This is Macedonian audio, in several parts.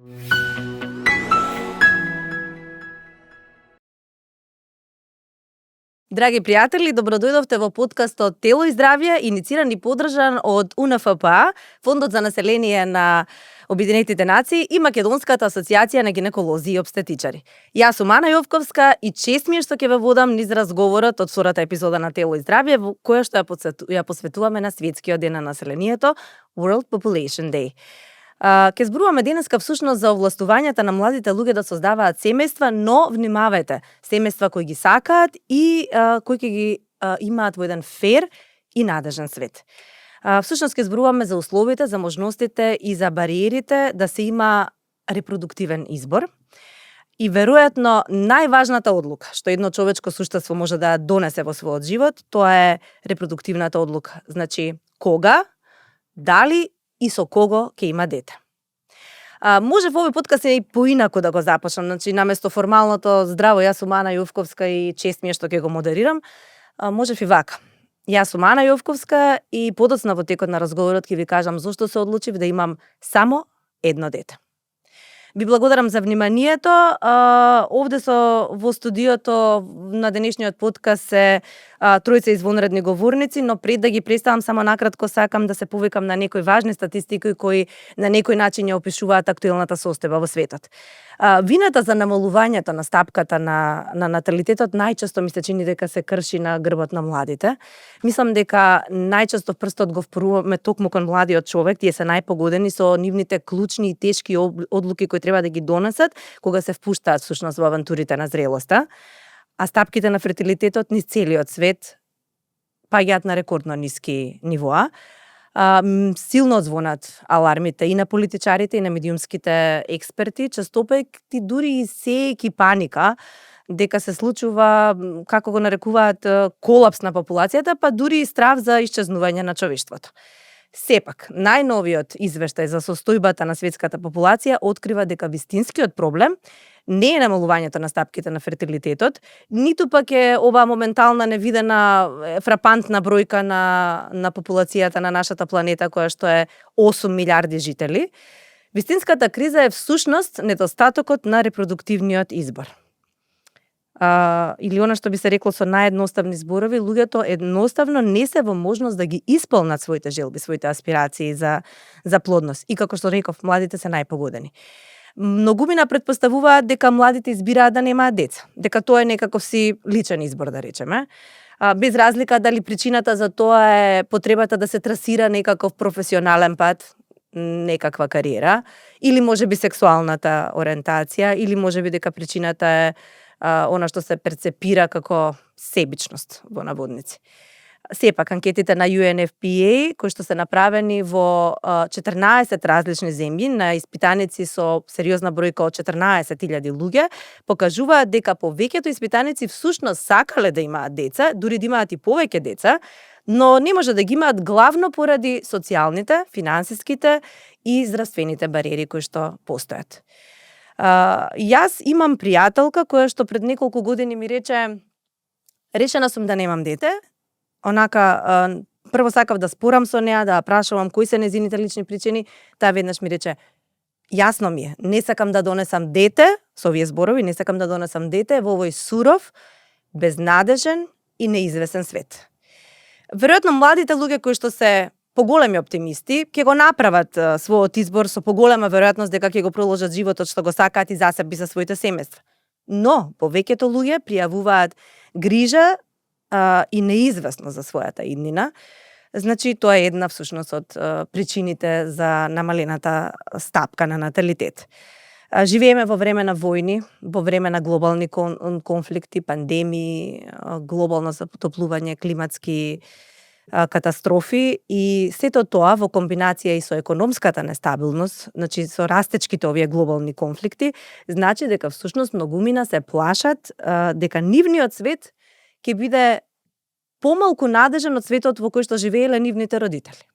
Драги пријатели, добродојдовте во подкастот Тело и здравје, иницииран и поддржан од УНФПА, Фондот за население на Обединетите нации и Македонската асоциација на гинеколози и обстетичари. Јас сум Ана Јовковска и чест ми е што ќе ве водам низ разговорот од втората епизода на Тело и здравје, во која што ја посветуваме на Светскиот ден на населението, World Population Day. Ке зборуваме денеска всушност за овластувањата на младите луѓе да создаваат семејства, но внимавајте, семејства кои ги сакаат и кои ќе ги имаат во еден фер и надежен свет. Всушност ке зборуваме за условите, за можностите и за бариерите да се има репродуктивен избор. И веројатно најважната одлука што едно човечко суштество може да донесе во својот живот, тоа е репродуктивната одлука. Значи, кога, дали и со кого ќе има дете. Може во овој подкаст и поинаку да го започнам, значи наместо формалното здраво, јас сум Ана Јовковска и чест ми е што ќе го модерирам, можев и вака. Јас сум Ана Јовковска и подоцна во текот на разговорот ќе ви кажам зошто се одлучив да имам само едно дете. Ви благодарам за вниманието. Овде во студиото на денешниот подкаст се тројца извонредни говорници, но пред да ги представам само накратко сакам да се повикам на некои важни статистики кои на некој начин ја опишуваат актуелната состојба во светот. Вината за намалувањето на стапката на наталитетот најчесто ми се чини дека се крши на грбот на младите. Мислам дека најчесто прстот го впруваме токму кон младиот човек, тие се најпогодени со нивните клучни и тешки одлуки кои треба да ги донесат кога се впуштаат всушност во авантурите на зрелоста, а стапките на фертилитетот низ целиот свет паѓаат на рекордно ниски нивоа. Силно звонат алармите и на политичарите и на медиумските експерти, честопајќи дури и сејќи паника дека се случува, како го нарекуваат, колапс на популацијата, па дури и страв за исчезнување на човештвото. Сепак, најновиот извештај за состојбата на светската популација открива дека вистинскиот проблем не е намалувањето на стапките на фертилитетот, ниту пак е оваа моментална невидена фрапантна бројка на популацијата на нашата планета, која што е 8 милиарди жители. Вистинската криза е всушност недостатокот на репродуктивниот избор. Или она што би се рекло со наједноставни зборови, луѓето едноставно не се во можност да ги исполнат своите желби, своите аспирации за плодност. И како што реков, младите се најпогодени. Многумина претпоставуваат дека младите избираат да немаат деца, дека тоа е некаков си личен избор, да речеме. Без разлика дали причината за тоа е потребата да се трасира некаков професионален пат, некаква кариера, или можеби сексуалната ориентација, или можеби дека причината е она што се перцепира како себичност во наводници. Сепак, анкетите на UNFPA, кои што се направени во 14 различни земји на испитаници со сериозна бројка од 14.000 луѓе, покажуваат дека повеќето испитаници всушност сакале да имаат деца, дури да имаат и повеќе деца, но не може да ги имаат главно поради социјалните, финансиските и здравствените бариери кои што постојат. Јас имам пријателка која што пред неколку години ми рече: решена сум да немам дете. Онака, прво сакав да спорам со неа, да прашувам кои се незините лични причини, таа веднаш ми рече: јасно ми е, не сакам да донесам дете, со овие зборови, не сакам да донесам дете во овој суров, безнадежен и неизвесен свет. Веројатно младите луѓе кои што се поголеми оптимисти ќе го направат својот избор со поголема веројатност дека ќе го проложат животот што го сакаат и за себе и за своите семејства. Но повеќето луѓе пријавуваат грижа и неизвестност за својата иднина. Значи, тоа е една всушност од причините за намалената стапка на наталитет. Живееме во време на војни, во време на глобални конфликти, пандемии, глобално затоплување, климатски катастрофи и сето тоа во комбинација и со економската нестабилност, значи со растечките овие глобални конфликти, значи дека всушност многумина се плашат дека нивниот свет ќе биде помалку надежен од светот во кој што живееле нивните родители.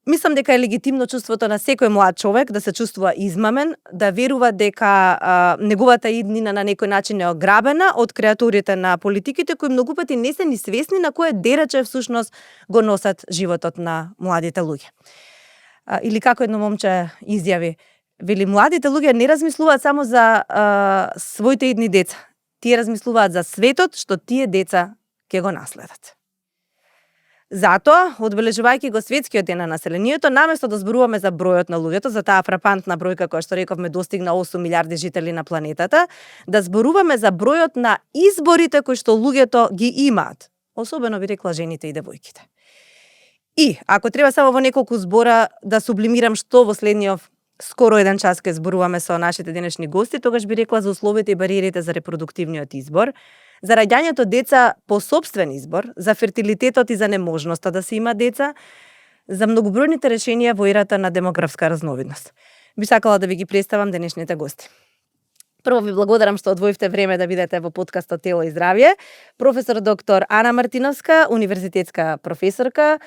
Мислам дека е легитимно чувството на секој млад човек да се чувствува измамен, да верува дека неговата иднина на некој начин е ограбена од креатурите на политиките кои многу пати не се ни свесни на кое дераче всушност го носат животот на младите луѓе. Или како едно момче изјави: Вели, младите луѓе не размислуваат само за своите идни деца. Тие размислуваат за светот што тие деца ќе го наследат. Затоа, одбележувајќи го светскиот ден на населението, наместо да зборуваме за бројот на луѓето, за таа фрапантна бројка која што рековме достигна 8 милиарди жители на планетата, да зборуваме за бројот на изборите кои што луѓето ги имаат, особено би рекла жените и девојките. И, ако треба само во неколку збора да сублимирам што во следниот скоро 1 час ке зборуваме со нашите денешни гости, тогаш би рекла за условите и бариерите за репродуктивниот избор, за раѓањето деца по сопствен избор, за фертилитетот и за неможноста да се има деца, за многобројните решенија во ерата на демографска разновидност. Би сакала да ви ги представам денешните гости. Прво ви благодарам што одвоивте време да бидете во подкастот Тело и здравје. Професор доктор Ана Мартиновска, универзитетска професорка,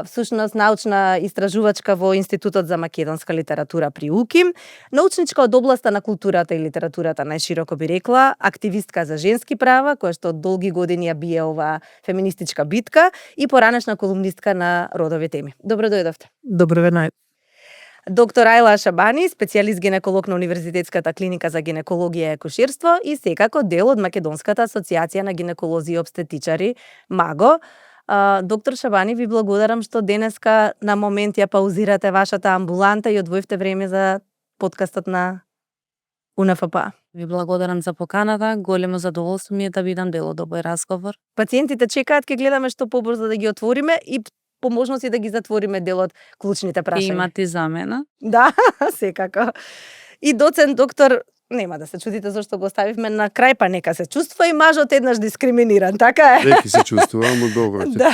всушност научна истражувачка во Институтот за македонска литература при УКИМ, научничка од областа на културата и литературата, најшироко би рекла, активистка за женски права, која што долги години ја бие оваа феминистичка битка и поранешна колумнистка на родови теми. Добро дојдовте. Добро ве. Доктор Ајла Шабани, специјалист гинеколог на Универзитетската клиника за гинекологија и акушерство и секако дел од Македонската асоциација на гинеколози и обстетичари МАГО. Доктор Шабани, ви благодарам што денеска на момент ја паузирате вашата амбуланта и одвоивте време за подкастот на УНФПА. Ви благодарам за поканата, големо задоволство ми е да бидам дел од овој разговор. Пациентите чекаат, ќе гледаме што побрзо да ги отвориме и по можности да ги затвориме дел од клучните прашања. Имате за мене? Да, секако. И доцент доктор, нема да се чудите зашто го оставивме на крај, па нека се чувствува и мажот еднаш дискриминиран, така е? Веќе се чувствувам од долго. Да.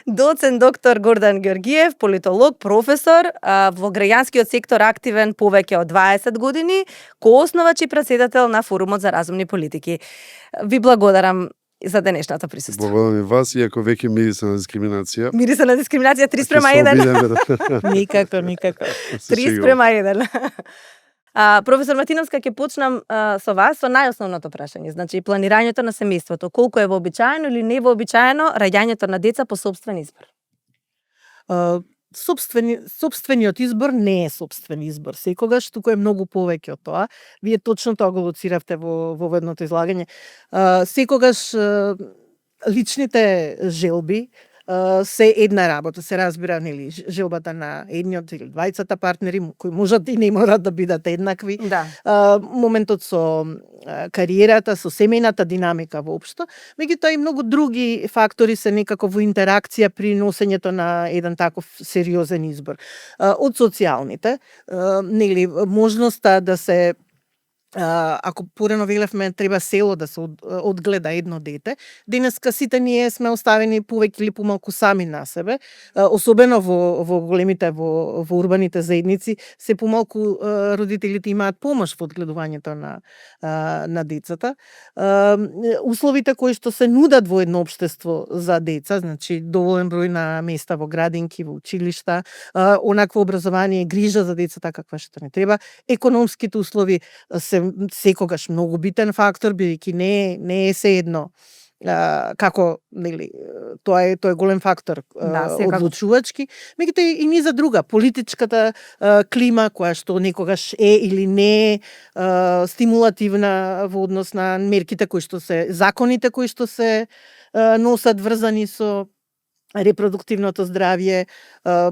Доцент доктор Гордан Георгиев, политолог, професор, во граѓанскиот сектор активен повеќе од 20 години, коосновач и претседател на Форумот за разумни политики. Ви благодарам за денешното присуство. Благодарам и вас, иако веќе мириса на дискриминација. Мириса на дискриминација 3:1. Никако. 3:1. Професор Мартиновска, ќе почнам со вас со најосновното прашање. Значи, планирањето на семејството. Колку е вообичаено или не вообичаено раѓањето на деца по сопствен избор? Сопствениот избор не е сопствен избор. Секогаш, туку е многу повеќе од тоа. Вие точно тоа го лоциравте во водното излагање. Секогаш личните желби се една работа, се разбира, нели, желбата на едниот или двајцата партнери, кои можат и не морат да бидат еднакви. Да. Моментот со кариерата, со семејната динамика воопшто, меѓутоа и многу други фактори се некако во интеракција при носењето на еден таков сериозен избор. Од социјалните, нели, можноста да се ако порано велевме треба село да се одгледа едно дете, денеска сите ние сме оставени повеќе или помалку сами на себе, особено во големите во урбаните заедници, се помалку родителите имаат помош во одгледувањето на децата. Условите кои што се нудат во едно општество за деца, значи доволен број на места во градинки, во училишта, онакво образование, грижа за децата каква што не треба, економските услови се секогаш многу битен фактор, бидејќи не е се едно како, нели, тоа е голем фактор, одлучувачки, меѓутоа и ни за друга, политичката клима која што некогаш е или не е стимулативна во однос на мерките кои што се, законите кои што се носат врзани со репродуктивното здравје,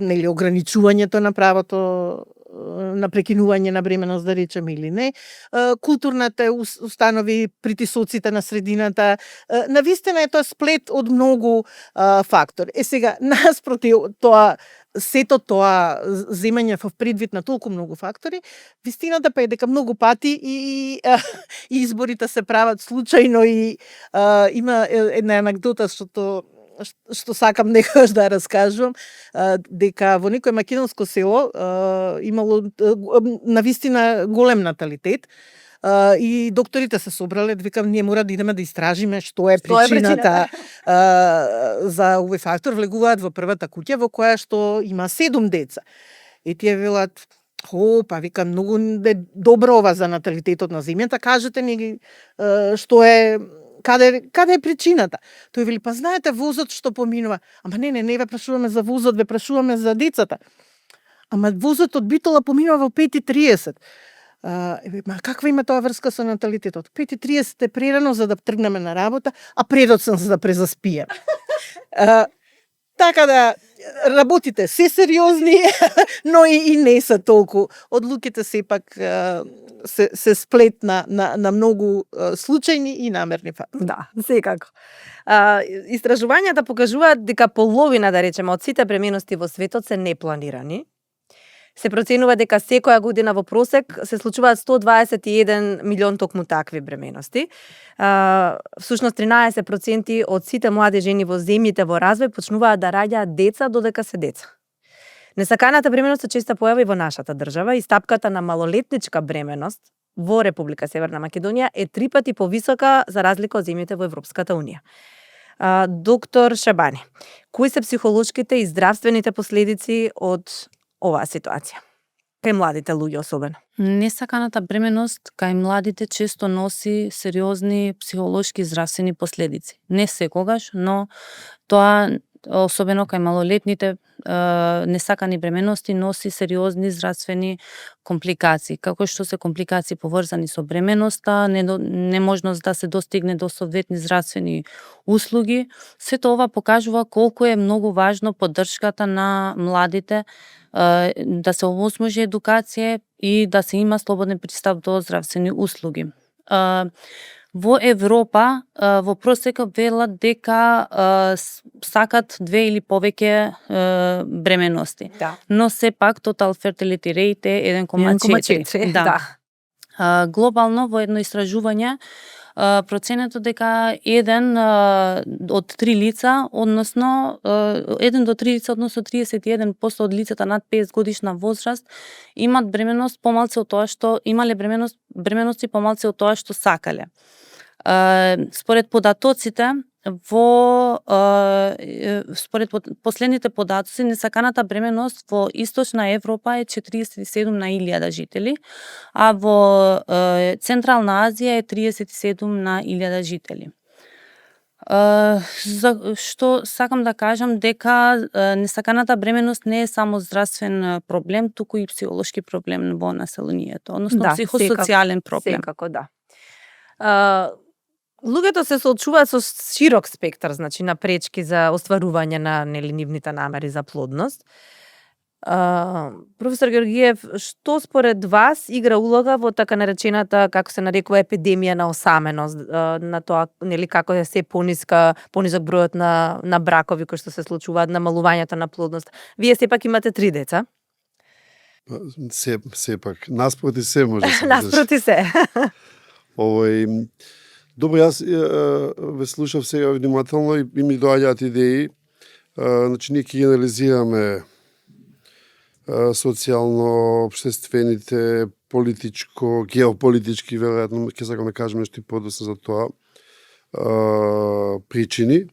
нели, ограничувањето на правото на прекинување на бременост, да речеме, или не, културните установи, притисоците на средината, навистина е тоа сплет од многу фактори. Сега, наспроти тоа, сето тоа земање во предвид на толку многу фактори, вистината па е дека многу пати и изборите се прават случајно и има една анекдота што сакам некогаш да раскажувам, дека во некој македонско село имало навистина голем наталитет, и докторите се собрале, викам, ние мора да идеме да истражиме што е причината за овој фактор. Влегуваат во првата куќа во која што има 7 деца. И тие велат, па викам, многу добро ова за наталитетот на земјата, кажете ни што е, каде е причината? Тој вели, па знаете возот што поминува. Ама не ве прашуваме за возот, ве прашуваме за децата. ама возот од Битола поминува во 5:30. Ма каква има тоа врска со наталитетот? 5:30 е прерано за да тргнеме на работа, а предоцен за да презаспием. Така да, работите се сериозни, но и не се толку. Одлуките сепак се сплет на многу случајни и намерни фактори. Да, секако. Истражувањата покажуваат дека половина, да речеме, од сите бременности во светот се непланирани. Се проценува дека секоја година во просек се случуваат 121 милион токму такви бременности. Всушност 13% од сите млади жени во земјите во развој почнуваат да раѓаат деца додека се деца. Несаканата бременост се често појава и во нашата држава и стапката на малолетничка бременост во Република Северна Македонија е 3 пати повисока за разлика од земјите во Европската унија. Доктор Шабани, кои се психолошките и здравствените последици од оваа ситуација? Кај младите луѓе особено. Несаканата бременост кај младите често носи сериозни психолошки и здравствени последици. Не секогаш, но тоа особено кај малолетните несакани бременности носи сериозни здравствени компликации, како што се компликации поврзани со бременоста, неможност да се достигне до соодветни здравствени услуги. Сето ова покажува колку е многу важно поддршката на младите, да се овозможи едукација и да се има слободен пристап до здравствени услуги. Во Европа, во просек велат дека сакат 2 или повеќе бременности. Да. Но сепак total fertility rate е 1,4. Да. Глобално во едно истражување проценето дека 1 од 3 лица, односно 1 до 3 лица, односно 31% од лицата над 50 годишна возраст имат бременост помалку од тоа што имале бременности помалку од тоа што сакале. Според податоците според последните податоци, несаканата бременост во Источна Европа е 47 на 1000 жители, а во Централна Азија е 37 на 1000 жители. За што сакам да кажам дека несаканата бременост не е само здравствен проблем, туку и психолошки проблем во населението, односно психосоцијален проблем. Секако, да. Луѓето се соочуваат со широк спектар, значи, на пречки за остварување на нивните намери за плодност. Професор Георгиев, што според вас игра улога во така наречената, како се нарекува, епидемија на осаменост, на тоа како е се понисок бројот на бракови кои што се случуваат, намалувањето на плодност? Вие сепак имате 3 деца. Сепак, наспроти се може да се. Наспроти се. Добро, јас ве слушав сега внимателно и ми доаѓаат идеи. Значи, ние ќе генерализираме социјално, обштествените, политичко, геополитички, веројатно, ќе сакам да кажам нешто подоцна за тоа, причини.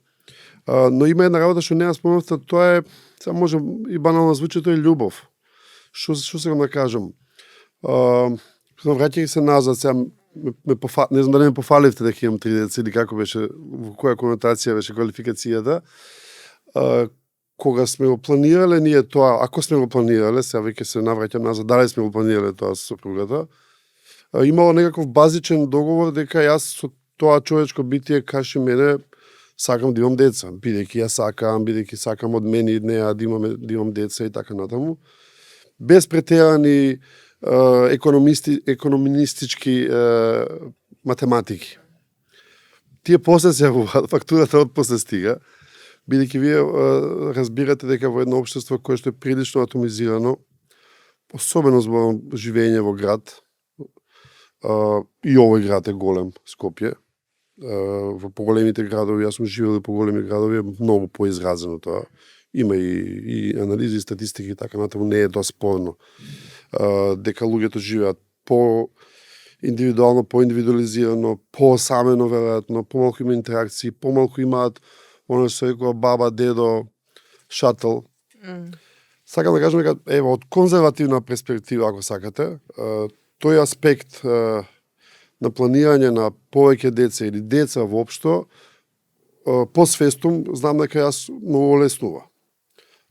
Но има една работа што не ја спомнавте, тоа е, сега може и банално звучи, тоа е љубов. Што сакам да кажам? Враќајќи се назад, сега не знам дали ме пофаливте дека имам 3 деца или како беше, во која конотација беше квалификацијата. Кога сме го планирале ние тоа, ако сме го планирале, сега веќе се навраќам назад, дали сме го планирале тоа со сопругата, имало некаков базичен договор дека јас со тоа човечко битие каши мене сакам да имам деца, бидејќи ја сакам, бидејќи сакам од мене и неа да имам деца и така натаму. Без претерани економистички математики. Тие после се фактурата од после стига, бидејќи вие разбирате дека во едно општество кое што е прилично атомизирано, особено зборам живење во град, и овој град е голем, Скопје, во поголемите градови, јас сум живеел во поголеми градови, е многу поизразено тоа. Има и анализи, статистики и така натаму, не е тоа спорно. Дека луѓето живеат по-индивидуално, по-индивидуализирано, по-осамено, веројатно, помалку има интеракции, помалку имаат оно што се рекува баба, дедо, шатл. Сакам да кажам дека, ево, од конзервативна перспектива, ако сакате, тој аспект на планирање на повеќе деца или деца воопшто, посвестум, знам дека јас многу леснува.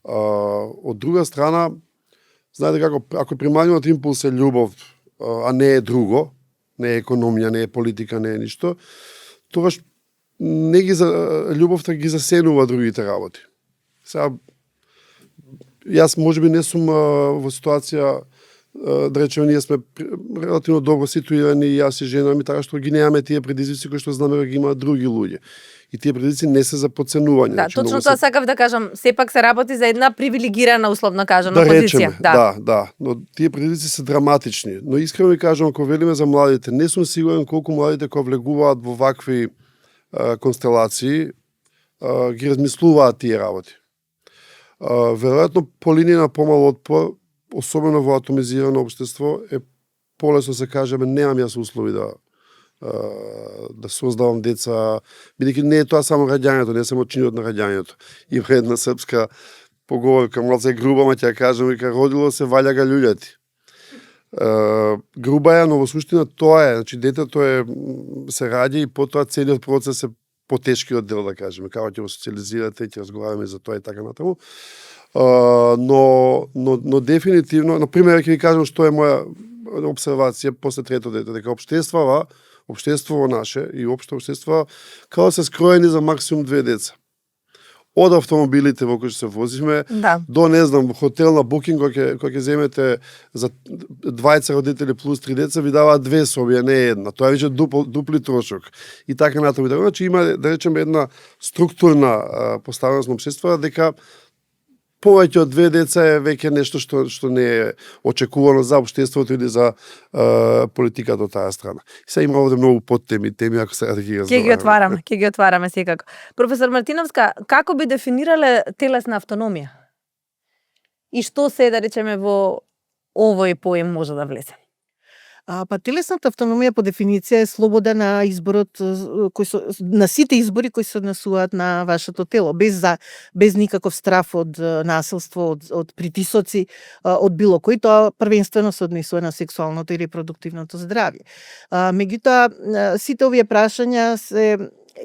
Од друга страна, Знаете како, ако приманиот импулс е љубов, а не е друго, не е економија, не е политика, не е ништо, тогаш не ги љубовта ги засенува другите работи. Сега, јас можеби не сум во ситуација, да речеме, ние сме релативно добро ситуирани, јас и жена ми, така што ги немаме тие предизвици кои што знаме дека ги имаат други луѓе. И тие предизвици не се за подценување. Да, точно тоа сакав да кажам, сепак се работи за една привилегирана, условно кажано, да позиција. Речеме, да, но тие предизвици се драматични. Но искрено ви кажам, ако велиме за младите, не сум сигурен колку младите кога влегуваат во вакви констелации, ги размислуваат тие работи. Веројатно по линија на помал отпор, особено во атомизирано општество, е полесно се кажеме, немам јас услови да создавам деца, бидејќи не е тоа само раѓањето, не е само чинот на раѓањето. Има една српска поговорка, малце груба, ма ќе ја кажам, вика, родило се, валја га луѓати. Груба е, но во суштина тоа е, значи детето се раѓа и потоа целиот процес е потешкиот дел, да кажеме, како ќе го социализирате, ќе разговараме за тоа и така натаму. Но дефинитивно, например, ќе ви кажам што е моја обсервација после трето дете, дека општеството наше и општо општество како се скроени за максимум 2 деца. Од автомобилите во кои се возиме, до, не знам, хотел на букинг, кој ќе земете за 20 родители плюс 3 деца, ви даваат 2 соби, а не една. Тоа е веќе дупли трошок. И така натаму. Значи има, да речеме, една структурна поставеност на општеството, дека повеќе од 2 деца е веќе нешто што не е очекувано за општеството или за политиката од таа страна. И сега има овде многу подтеми, ако сега да ги разговараме. Ќе ги отвараме секако. Професор Мартиновска, како би дефинирале телесна автономија? И што се, да речеме, во овој поем може да влезе? Па телесната автономија по дефиниција е слобода на изборот на сите избори кои се однесуваат на вашето тело, без никаков страф од насилство, од притисоци, од било кој. Тоа првенствено се однесува на сексуалното и репродуктивното здравје. Меѓутоа, сите овие прашања се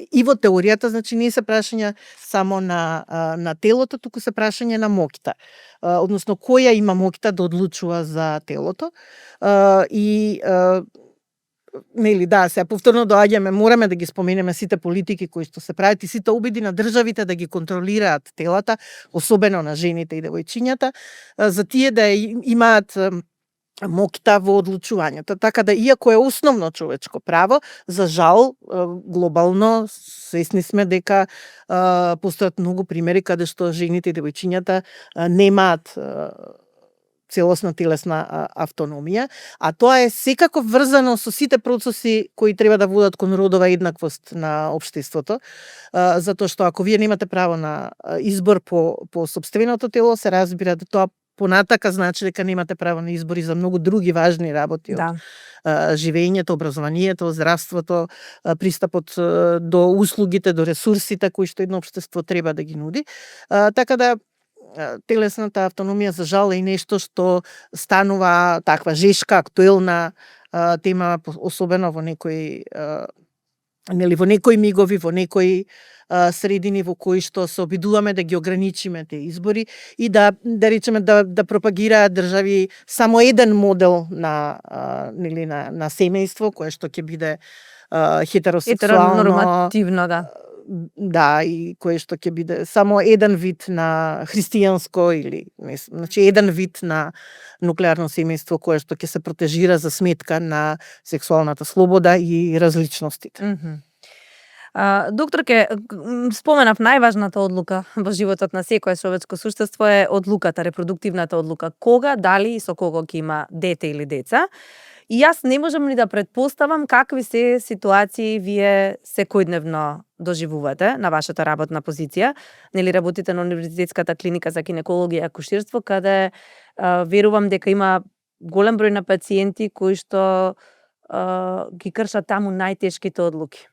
и во теоријата, значи не се прашања само на телото, туку се прашање на моќта. Односно, која има моќта да одлучува за телото. Нели, да, сега повторно доаѓаме, мораме да ги споменеме сите политики кои што се прават и сите обиди на државите да ги контролираат телата, особено на жените и девојчињата, за тие да имаат моќта во одлучувањето. Така да, иако е основно човечко право, за жал, глобално свесни сме дека постојат многу примери каде што жените и девојчињата немаат целосна телесна автономија, а тоа е секако врзано со сите процеси кои треба да водат кон родова еднаквост на општеството, затоа што ако вие немате право на избор по сопственото тело, се разбира да тоа понатака значи дека немате право на избори за многу други важни работи, од живењето, образованието, здравството, пристапот до услугите, до ресурсите кои што едно општество треба да ги нуди. Така да телесната автономија за жал е нешто што станува таква жешка, актуелна тема, особено во некои мигови, во некои средини во кои што се обидуваме да ги ограничиме тие избори и да речеме да пропагираат држави само еден модел на семејство кое што ќе биде хетеросексуално, нормативно, да. Да, и кое што ќе биде само еден вид на христијанско или значи еден вид на нуклеарно семејство кое што ќе се протежира за сметка на сексуалната слобода и различностите. Докторке, споменав најважната одлука во животот на секое човечко суштество е одлуката, репродуктивната одлука. Кога, дали и со кого ќе има дете или деца. И јас не можам ни да претпоставам какви се ситуации вие секојдневно доживувате на вашата работна позиција. Нели работите на Универзитетската клиника за гинекологија и акуширство, каде верувам дека има голем број на пациенти кои што ги кршат таму најтешките одлуки.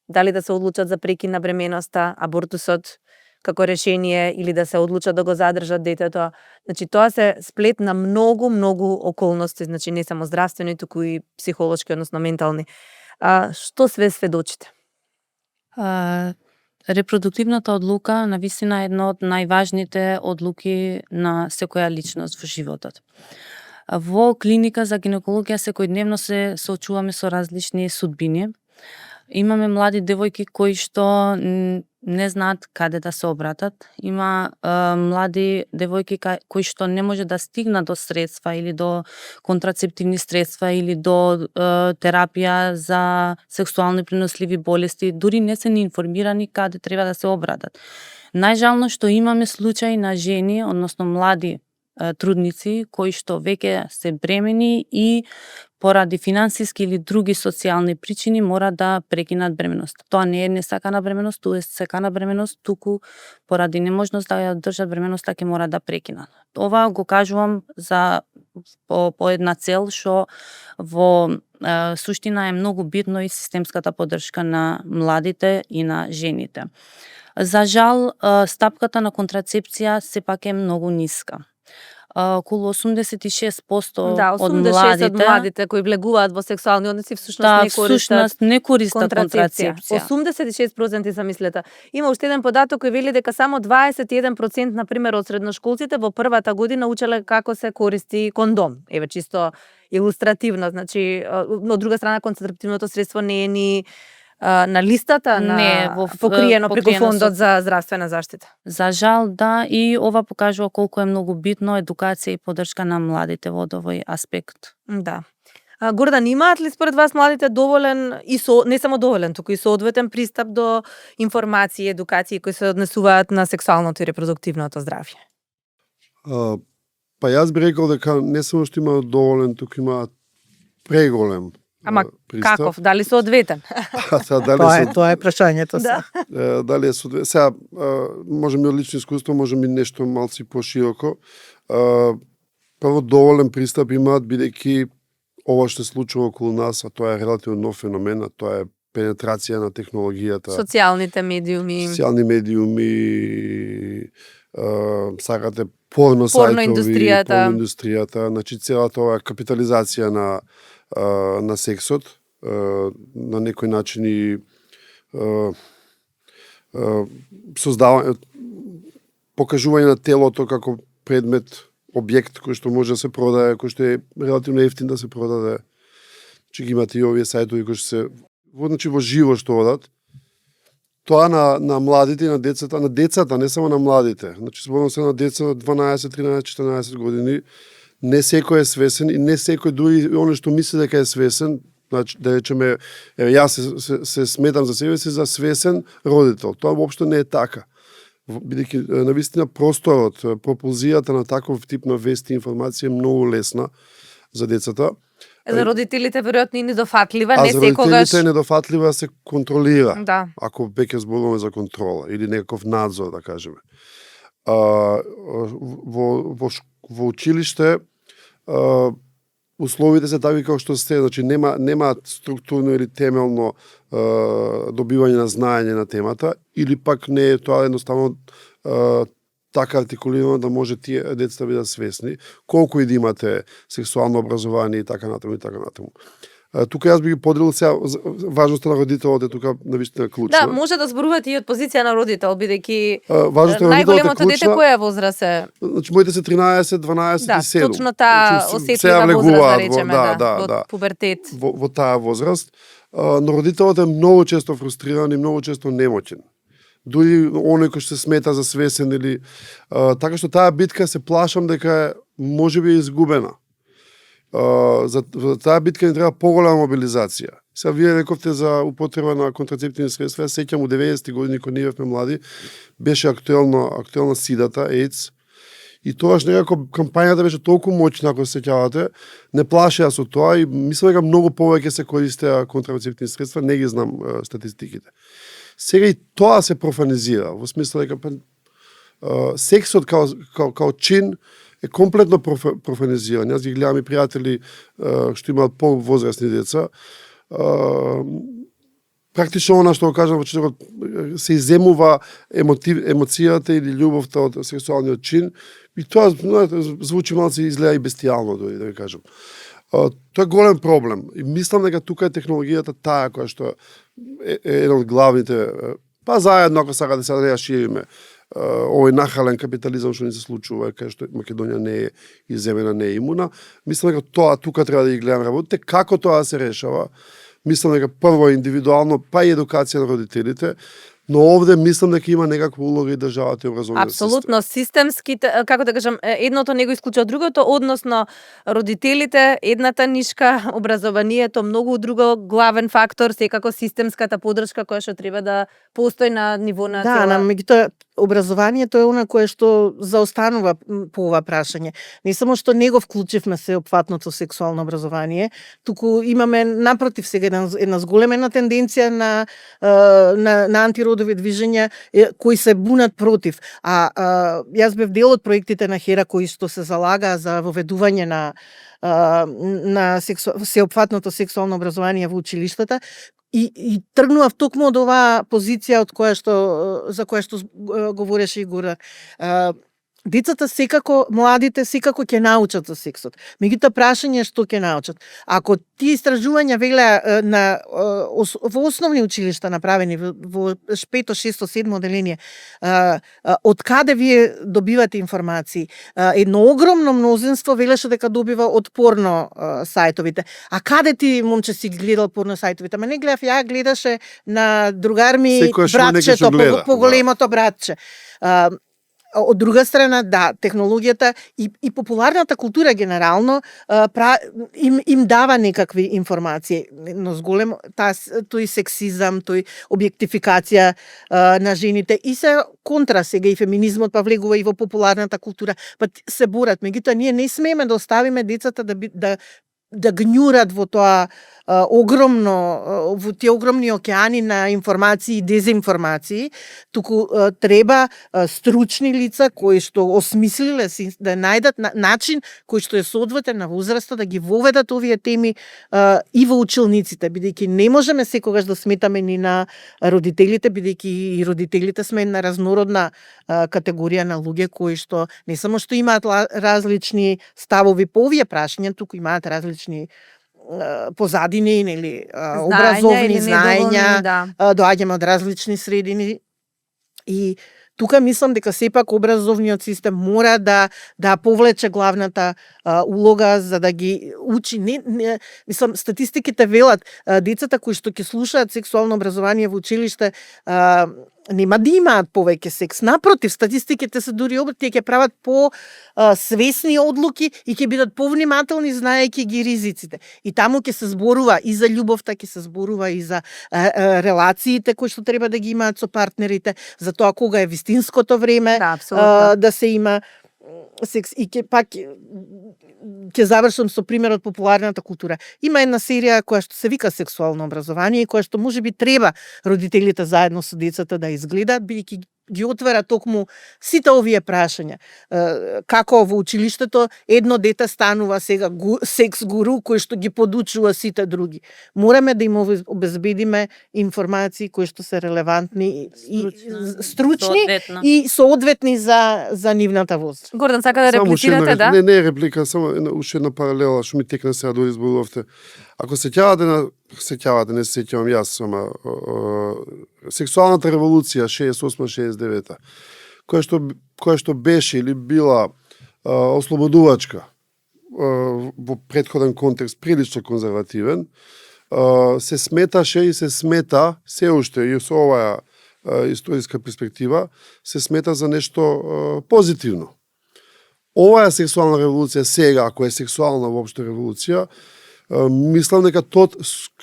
Дали да се одлучат за прекин на бременоста, абортусот како решение или да се одлучат да го задржат детето. Значи тоа се сплет на многу околности, значи не само здравствени, туку и психолошки, односно ментални. Што све сведочите? репродуктивната одлука навистина е една од најважните одлуки на секоја личност во животот. Во клиника за гинекологија секојдневно се соочуваме со различни судбини. Имаме млади девојки кои што не знаат каде да се обратат. Има млади девојки кои што не може да стигнат до средства или до контрацептивни средства или до терапија за сексуално преносливи болести, дури не се ни информирани каде треба да се обратат. Најжално што имаме случаи на жени, односно млади трудници кои што веќе се бремени и поради финансиски или други социјални причини мора да прекинат бременост. Тоа не е несакана бременост, тоа е сакана бременост, туку поради неможност да ја држат бременоста ќе мора да прекинат. Ова го кажувам за по една цел што во суштина е многу битно и системската поддршка на младите и на жените. За жал, стапката на контрацепција сепак е многу ниска. Околу 86% од младите кои влегуваат во сексуални односи всушност не користат контрацепција. 86% замислете. Има уште еден податок кој вели дека само 21% на пример од средношколците во првата година учеле како се користи кондом. Еве чисто илустративно, значи од друга страна контрацептивното средство не е ни на листата покриено преку фондот за здравствена заштита. За жал, да, и ова покажува колку е многу битно едукација и поддршка на младите во овој аспект. Да. Гордан, имаат ли според вас младите доволен и не само доволен, туку и соодветен пристап до информации и едукации кои се однесуваат на сексуалното и репродуктивното здравје? Па јас би рекол дека не само што има доволен, туку има преголем. Ама пристап. Каков? Дали соодветен? Тоа е прашањето се. Дали е соодветен? Сега, може ми од лично искуство, може ми нешто малци пошироко. Прво доволен пристап имаат, бидејќи ова што се случува околу нас, а тоа е релативно нов феномен, а тоа е пенетрација на технологијата. Социјалните медиуми. Социјални медиуми, сакате порно сајтови, порноиндустријата, значи целата оваа капитализација на сексот, на некој начин и создавање, покажување на телото како предмет, објект кој што може да се продае, кој што е релативно ефтин да се продаде. Че ги имате и овие сајтови кои што се значи во живо што одат. Тоа на младите и на децата, не само на младите. Значи зборувам се на деца на 12, 13, 14 години. Не секој е свесен и не секој дури оно што мисли дека е свесен, значи да речеме, јас се сметам за себе си за свесен родител. Тоа воопшто не е така. Бидејќи навистина просторот, пропулзијата на таков тип на вести и информација е многу лесна за децата. За родителите веројатно и недофатлива, не секогаш. секогаш. А за родителите е недофатлива се контролира. Да. Ако веќе зборуваме за контрола или некаков надзор, да кажеме. Во училиште условите се такви како што се, значи нема структурно или темелно добивање на знаење на темата, или пак не е тоа едноставно така артикулирано да може тие децата да бидат свесни, колку и да имате сексуално образование и така натаму и така натаму. Тука јас би ги поделил сега важноста на родителот е тука навистина клучна. Да, може да зборувате и од позиција на родител, бидејќи најголемото дете која возраст е? Значи моите се 13, 12 и 7. Да, точно таа осетлива возраст, да речеме, во пубертет. Во таа возраст, но родителот е многу често фрустриран и многу често немоќен. Дури оној кој што се смета за свесен или така што таа битка се плашам дека можеби е изгубена. За таа битка не треба поголема мобилизација. Сега вие рековте за употреба на контрацептивни средства. Ја сеќам у 90-ти години кога ние бевме млади, беше актуелна сидата, AIDS. И тогаш некако кампањата беше толку моќна, ако се сеќавате, не плашеа со тоа и мислам дека многу повеќе се користеа контрацептивни средства, не ги знам статистиките. Сега и тоа се профанизира, во смисла дека сексот као чин е комплетно профанизиран. Јас ги гледам и пријатели што имаат повозрастни деца. Практично она што го кажам, се иземува емоцијата или љубовта од сексуалниот чин и тоа звучи малку изгледа и бестијално, да ви кажам. Тоа е голем проблем. И мислам дека тука е технологијата таа која што е еден од главните Па заедно, ако сака да се да ја шириме овој нахален капитализам што ни се случува, кај што Македонија не е иземена, не е имуна. Мислам дека тоа тука треба да ги гледаме работите. Како тоа се решава? Мислам дека прво индивидуално, па и едукација на родителите, но овде мислам дека има некаква улога и државата и образовниот систем. Апсолутно, системски, како да кажам, едното не го исклучува другото, односно родителите, едната нишка, образованието, многу друго главен фактор, секако системската поддршка која што треба да постои на ниво на Да, цела. меѓутоа образованието е она кое што заостанува по ова прашање. Не само што не го вклучивме сеопфатното сексуално образование, туку имаме напротив сега една зголемена тенденција на антиродови движења кои се бунат против. Јас бев дел од проектите на Хера кои што се залага за воведување на сеопфатното сексуално образование во училиштата. И тргнував токму од оваа позиција за која што говореше и Гора. Децата секако, младите секако ќе научат за сексот. Меѓутоа прашање е што ќе научат. Ако тие истражувања велеа во основни училишта направени во 5, 6, 7 оделение, од каде вие добивате информации? Едно огромно мнозинство велеше дека добива од порно сајтовите. А каде ти, момче, си гледал порно сајтовите? Ама не гледав, ја гледаше на другар ми братчето, поголемото братче. Од друга страна, да, технологијата и популарната култура генерално им дава некакви информации, но зголем тој сексизам, тој објектификација на жените и се контра сега и феминизмот па влегува и во популарната култура, па се борат. Меѓутоа ние не смееме да оставиме децата да гњурат во тоа во тие огромни океани на информации и дезинформации, туку треба стручни лица кои што осмислиле да најдат начин кој што е соодветен на возраста да ги воведат овие теми и во училниците, бидејќи не можеме секогаш да сметаме ни на родителите, бидејќи и родителите сме една разнородна категорија на луѓе кои што не само што имаат различни ставови по овие прашања, туку имаат различни позадини или образовни знаења, доаѓаме од различни средини и тука мислам дека сепак образовниот систем мора да повлече главната улога за да ги учи. Мислам, статистиките велат децата кои што ќе слушаат сексуално образование во училиште нема да имаат повеќе секс. Напротив, статистиките се дури обрат, тие ќе прават свесни одлуки и ќе бидат повнимателни знаејќи ги ризиците. И таму ќе се зборува и за љубовта, ќе се зборува и за релациите кои што треба да ги имаат со партнерите, за тоа кога е вистинското време да се има секс. И ќе завршам со примерот популарната култура. Има една серија која што се вика сексуално образование и која што можеби треба родителите заедно со децата да изгледаат, бидејќи ги отвара токму сите овие прашања. Како во училиштето едно дете станува сега секс гуру кој што ги подучува сите други. Мораме да им обезбедиме информации кои што се релевантни и стручни и соодветни за нивната возраст. Гордан, сака да реплицирате, да? Не е реплика, само уште една паралела што ми текна сега додека зборувавте. Ако не се сеќавам јас, ама сексуалната револуција 68-69, која што беше или била ослободувачка во претходен контекст прилично конзервативен, се сметаше и се смета се уште и со оваа историска перспектива се смета за нешто позитивно. Оваа сексуална револуција сега, ако е сексуална воопшто револуција, мислам дека тоа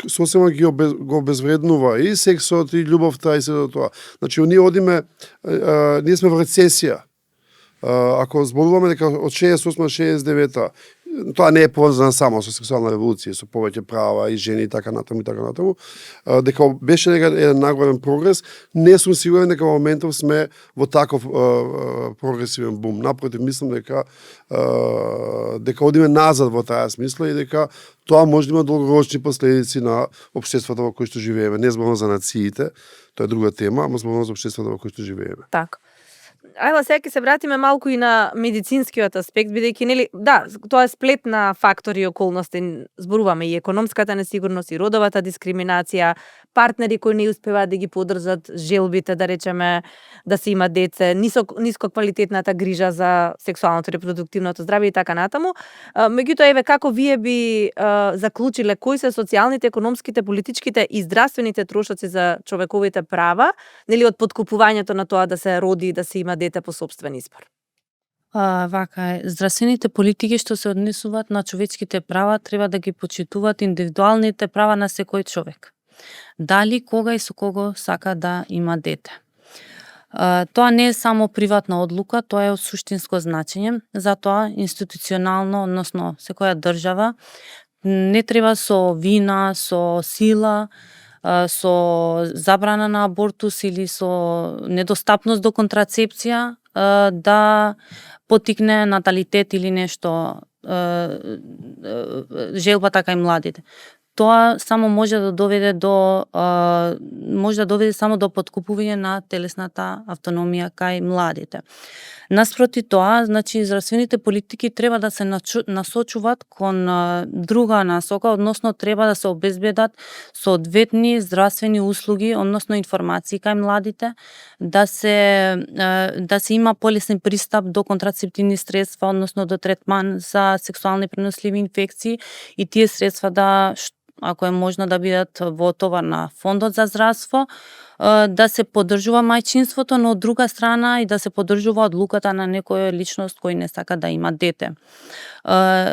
сосема го обезвреднува и сексот, и љубовта, и се тоа. Значи, ние сме во рецесија. Ако зборуваме дека од 68-69, тоа не е поврзано само со сексуална револуција, со повеќе права и жени и така натаму, дека беше еден нагледен прогрес, не сум сигурен дека во моментов сме во таков прогресивен бум. Напротив, мислам дека одиме назад во таа смисла и дека тоа може да има долгорочни последици на општеството во кој што живееме. Не зборувам за нациите, тоа е друга тема, ама зборувам за општеството во кој што живееме. Така. Ајде сега ќе се вратиме малку и на медицинскиот аспект, бидејќи нели, да, тоа е сплет на фактори и околности. Зборуваме и економската несигурност, и родовата дискриминација, партнери кои не успеваат да ги поддржат желбите, да речеме, да се има деце, ниско квалитетната грижа за сексуалното и репродуктивното здравје и така натаму. Меѓутоа, еве, како вие би заклучиле кои се социјалните, економските, политичките и здравствените трошоци за човековите права, нели, од подкупувањето на тоа да се роди и да се има дете по сопствен избор? Вака е, здравствените политики што се однесуваат на човечките права треба да ги почитуваат индивидуалните права на секој човек. Дали, кога и со кого сака да има дете. Тоа не е само приватна одлука, тоа е од суштинско значење, затоа институционално, односно секоја држава, не треба со вина, со сила, со забрана на абортус или со недостапност до контрацепција да потикне наталитет или нешто, желбата кај младите. Тоа само може да доведе само до подкупување на телесната автономија кај младите. Наспроти тоа, значи, здравствените политики треба да се насочуваат кон друга насока, односно треба да се обезбедат соодветни здравствени услуги, односно информации кај младите, да се има полесен пристап до контрацептивни средства, односно до третман за сексуални преносливи инфекции, и тие средства да, ако е можно, да бидат во товар на Фондот за здравство, да се поддржува мајчинството, но од друга страна и да се поддржува одлуката на некоја личност кој не сака да има дете.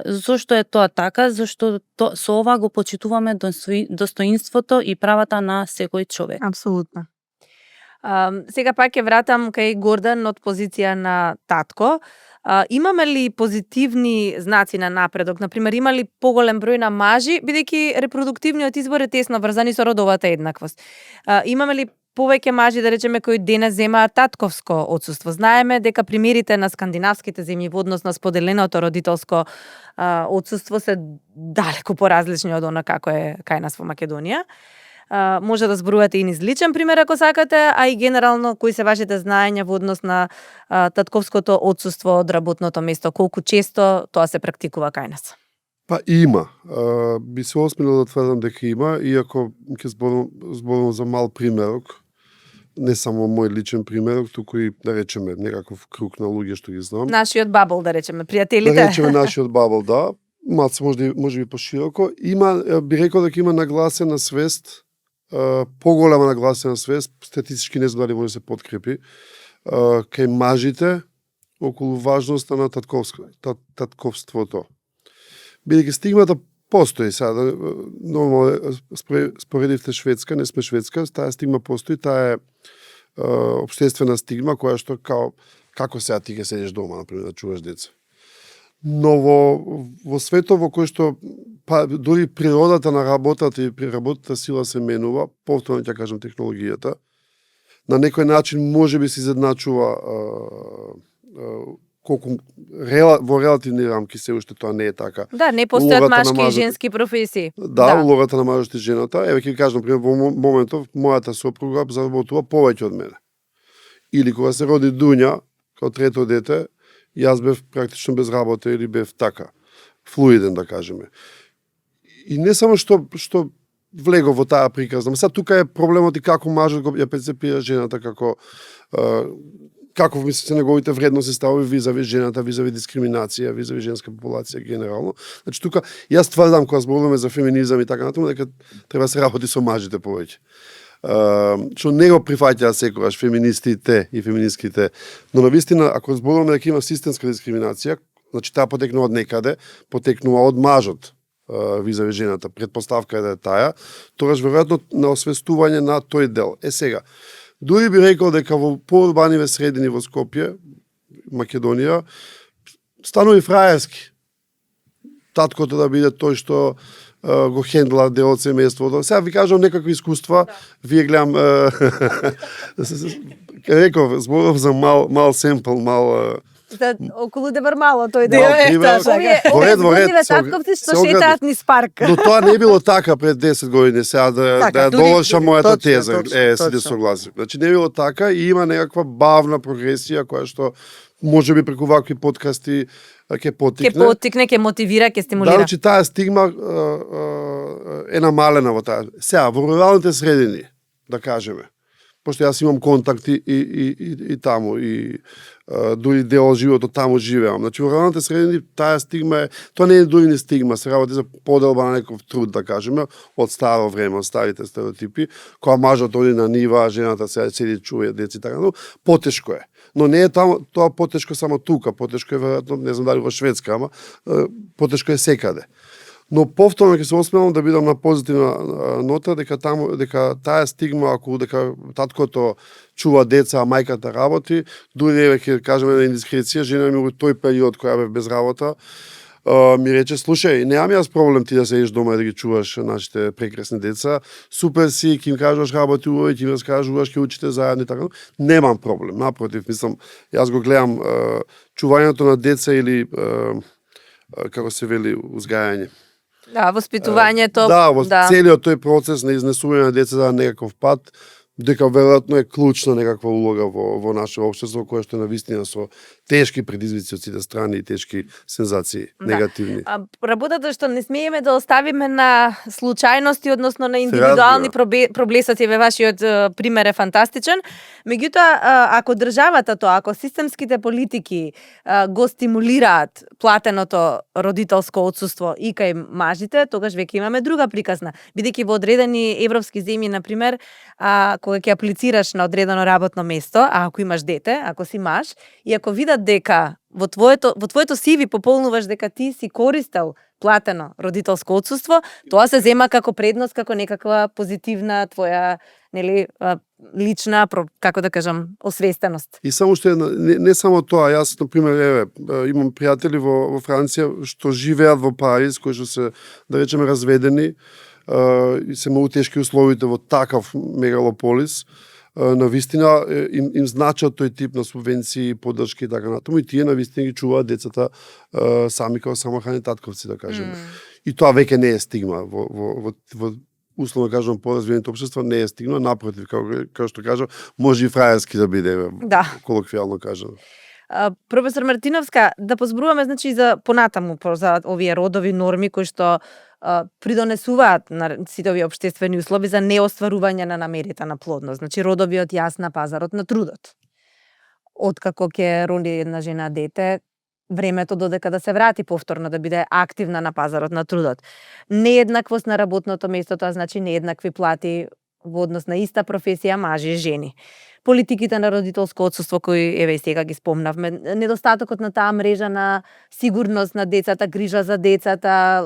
Зошто е тоа така? Зашто со ова го почитуваме достоинството и правата на секој човек. Апсолутно. Сега пак ќе вратам кај Гордан од позиција на татко. Имаме ли позитивни знаци на напредок? Например, има ли поголем број на мажи, бидејќи репродуктивниот избор е тесно врзан со родовата еднаквост? Имаме ли повеќе мажи, да речеме, кои денес земаат татковско отсуство? Знаеме дека примерите на скандинавските земји во однос на споделеното родителско отсуство се далеку поразлични од она како е кај нас во Македонија. Може да зборувате и низ личен пример ако сакате, а и генерално кои се вашите знаења во однос на татковското отсуство од работното место, колку често тоа се практикува кај нас? Па има. Би се осмелил да тврдам дека има, иако ќе зборувам за мал примерок, не само мој личен примерок, туку и, да речеме, некаков круг на луѓе што ги знам. Нашиот бабл, да речеме, пријателите. Да речеме нашиот бабл, да. Малце може би пошироко. Има, би рекол дека има нагласена свест, поголема нагласена свест, статистички не знам дали може да се подкрепи, кај мажите околу важноста на татковството. Бидејќи стигмата постои сега, нормално споредивте Шведска, не сме Шведска, таа стигма постои, таа е општествена стигма која што како сега ти ќе седиш дома, например, да чуваш деца. Но во светот во кој што дури природата на работата и при работата сила се менува, повторно ќе кажам технологијата, на некој начин може би се изедначува колку во релативни рамки се уште тоа не е така. Да, не постојат машки и женски професии. Да, улогата на мажот и жената. Еве ќе кажам, например, во моментов мојата сопруга заработува повеќе од мене. Или кога се роди Дуња, као трето дете, јас бев практично без работа или бев така, флуиден да кажеме. И не само што влегов во таа приказна, сега тука е проблемот и како мажот го ја перцепира жената како мисли се неговите вредности ставови визави жената, визави дискриминација, визави женска популација генерално. Значи тука јас тврдам кога зборуваме за феминизам и така натаму дека треба да се работи со мажите повеќе. Што не го прифаќаат секогаш феминистите и феминистките, но навистина ако зборуваме дека има системска дискриминација, значи таа потекнува од некаде, потекнува од мажот визави жената, предпоставка е да е таа, тогаш веројатно на освестување на тој дел. Сега, дури би рекол дека во поурбаниве средини во Скопје, Македонија, станува фраерски. Таткото да биде тој што го хендла дел од семејството. Сега ви кажам некакви искуства, вие гледам реков, зборов за мал семпл, околу Дебармало тој Во ред, татковци што шетаат низ парк. Но тоа не било така пред 10 години, сега да довршам мојата теза. Се да согласим. Значи не било така и има некаква бавна прогресија која што може би преку вакви подкасти ќе Ќе поттикне. поттикне, ќе мотивира, ќе стимулира. Значи таа стигма е намалена во таа. Сега во руралните средини, да кажеме, пошто јас имам контакти и таму и дури дел од животот таму живеам. Значи во руралните средини таа стигма е, тоа не е дури ни стигма, се работи за поделба на некој труд, да кажеме, од старо време, од старите стереотипи, кога мажот оди на нива, жената седи чува деци така, но потешко е. Но не е таму, тоа потешко само тука, потешко е веројатно, не знам дали во Шведска, ама потешко е секаде. Но повторно ќе се осмелам да бидам на позитивна нота дека таа стигма, ако дека таткото чува деца, а мајката работи, дури еве ќе кажеме на индискреција, жена ми во тој период која бев без работа, ми рече, слушај, немам јас проблем ти да седиш дома и да ги чуваш нашите прекрасни деца, супер си, ќе им кажуваш работи убави, ќе им раскажуваш, ќе учите заедно и така. Немам проблем, напротив, мислам, јас го гледам чувањето на деца или како се вели узгајање. Да, воспитувањето. Да, во целиот тој процес на изнесување на деца на некаков пат, дека веројатно е клучна некаква улога во наше општество, кое што е навистина со тешки предизвици од сите страни и тешки сензации, негативни. Работата што не смееме да оставиме на случајности, односно на индивидуални проблесоци, вашиот пример е фантастичен. Меѓутоа, ако државата тоа, ако системските политики го стимулираат платеното родителско отсуство и кај мажите, тогаш веќе имаме друга приказна. Бидејќи во одредени европски земји, на пример, кога ќе аплицираш на одредено работно место, а ако имаш дете, ако си маж, и ако видат дека во твоето CV пополнуваш дека ти си користел платено родителско отсуство, тоа се зема како предност, како некаква позитивна твоја, нели, лична, како да кажам, освестеност. И само што не само тоа, јас на пример еве имам пријатели во Франција што живеат во Париз, кои што се, да речеме, разведени и се многу тешки условите во такав мегалополис. На вистина им значат тој тип на субвенции, поддршки и така натаму, и тие на вистина ги чуваат децата сами како самохрани татковци, да кажеме. И тоа веќе не е стигма во условно кажам поразвиените општества, не е стигма, напротив, како што кажам, може и фраерски да биде, колоквијално кажано. Професор Мартиновска, да позборуваме значи за понатаму за овие родови норми кои што придонесуваат на сите овие општествени услови за неостварување на намерите на плодност. Значи родовиот јас на пазарот на трудот. Откако ќе роди една жена дете, времето додека да се врати повторно да биде активна на пазарот на трудот. Нееднаквост на работното место, тоа значи нееднакви плати во однос на иста професија мажи и жени. Политиките на родителско отсуство кои еве и сега ги спомнавме, недостатокот на таа мрежа на сигурност на децата, грижа за децата,